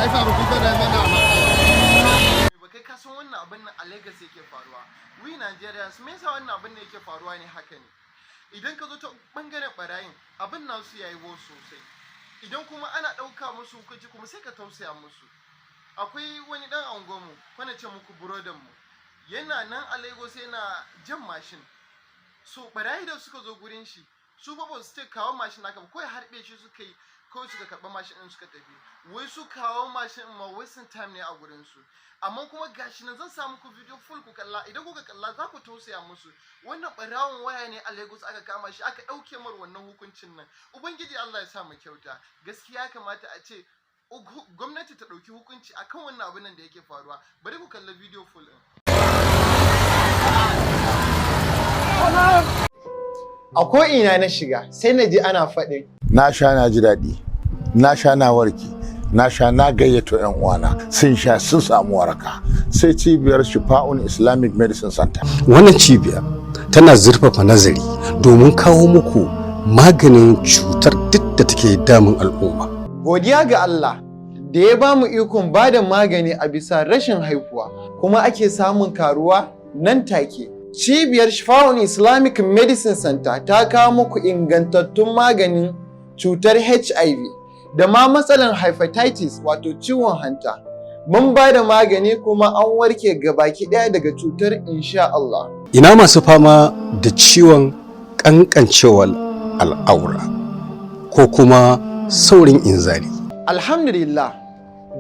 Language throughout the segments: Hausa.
Ba kai ka san wannan abin nan a Lagos yake faruwa. We Nigerians, me yasa wannan abin ne yake faruwa ne haka ne? Idan ka zo ta bangaren barayin, abin nasu yayi wo sosai. Idan kuma ana ɗauka musu hukunci kuma, sai ka tausaya musu. Akwai wani ɗan angonmu, kwana ce muku brother mu, yana nan a Lagos yana jan mashin. So barayi da suka zo gurin shi, su ba su ce kawo mashin naka ba, kawai harbe shi suka yi, kawai suka karɓi mashin ɗin suka tafi. Wai su kawo mashin ɗin ma wasting time ne a gurin su. Amma kuma gashi nan, zan sa muku video full ku kalla. Idan kuka kalla, za ku tausaya musu. Wannan ɓarawon waya ne a Lagos aka kama shi, aka ɗauke mar wannan hukuncin nan. Ubangiji Allah ya sa mu kyauta. Gaskiya kamata a ce gwamnati ta ɗauki hukunci akan wannan abin nan da yake faruwa. Bari ku kalla video full ɗin. A ko'ina na shiga, sai na ji ana faɗin Na sha, na ji daɗi, na sha, na warke, na sha, na gayyato 'yan uwana, sun sha, sun samu waraka. Sai cibiyar Shifa'un Islamic Medicine Center. Wannan cibiya tana zurfafa nazari domin kawo muku maganin cutar duk da take damun al'umma. Godiya ga Allah da ya ba mu ikon ba da magani a bisa rashin haihuwa, kuma ake samun karuwa nan take. Cibiyar Shifa'un Islamic Medicine Center ta kawo muku ingantattun maganin cutar HIV da ma matsalar hepatitis, wato ciwon hanta. Mun ba da magani kuma an warke gabaki ɗaya daga cutar, insha Allah. Ina masu fama da ciwon ƙanƙancewar al'aura ko kuma saurin inzali? Alhamdulillah,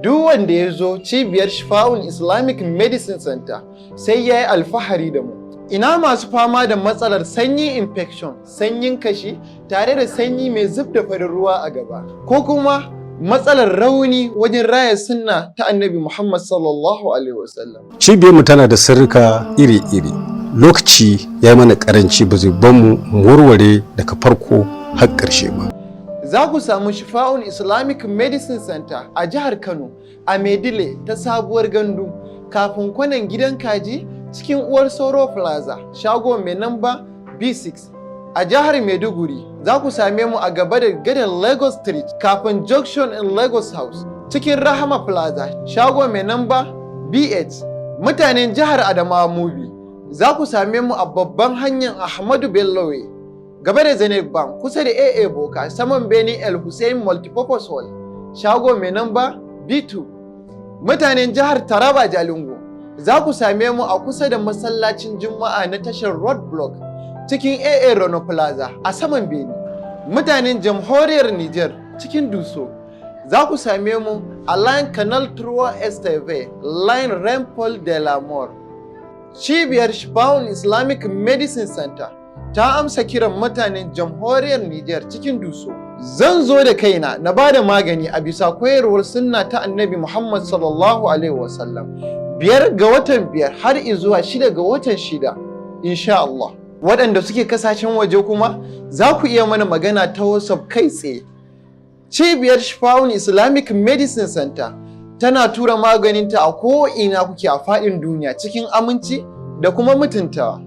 duk wanda ya zo cibiyar Shifa'un Islamic Medicine Center sai ya yi alfahari da mu. Ina masu fama da matsalar sanyin infection, sanyin kashi, tare da sanyi mai zub da farin ruwa a gaba, ko kuma matsalar rauni wajen raya sunna ta Annabi Muhammad sallallahu alaihi wasallam. Cibiyarmu tana da sirrika iri-iri. Lokaci ya yi mana karanci, ba zai ban mu mu warware daga farko har ƙarshe ba. Za ku samu Shifa'un Islamic Medicine Center a jihar Kano, a Maidile ta Sabuwar Gandu, kafin kwanan Gidan Kaji, cikin Uwar Sauro Plaza, shago mai namba B6. A jihar Maiduguri, za ku same mu a gaba da gadar Lagos Street, kafin Junction in Lagos House, cikin Rahama Plaza, shago mai namba B8. Mutanen jihar Adamawa, Mubi, za ku same mu a babban hanyar Ahmadu Bello Way, gaba da Zenith Bank, kusa da AA Boka, saman Beni El Hussein Multipurpose Hall, shago mai namba B2. Mutanen jihar Taraba, Jalingo, za ku same mu a kusa da masallacin Juma'a na tashar Road Block, cikin AA Rono Plaza, a saman Beni. Mutanen jamhuriyar Niger, cikin Duso, za ku same mu a line Canal Trois Esteve, line Rond-Point de la Mort. Cibiyar Shifa'un Islamic Medicine Center ta amsa kiran mutanen jamhuriyar Nijar cikin Duso. Zan zo da kaina na ba da magani a bisa koyarwar sunna ta Annabi Muhammad sallallahu alaihi wasallam. 5 ga watan 5 har izuwa 6 ga watan 6, insha Allah. Waɗanda suke kasashen waje kuma, za ku iya mana magana ta WhatsApp kai tsaye. Cibiyar Shifa'un Islamic Medicine Center tana tura maganinta a ko'ina kuke a faɗin duniya cikin aminci da kuma mutuntawa.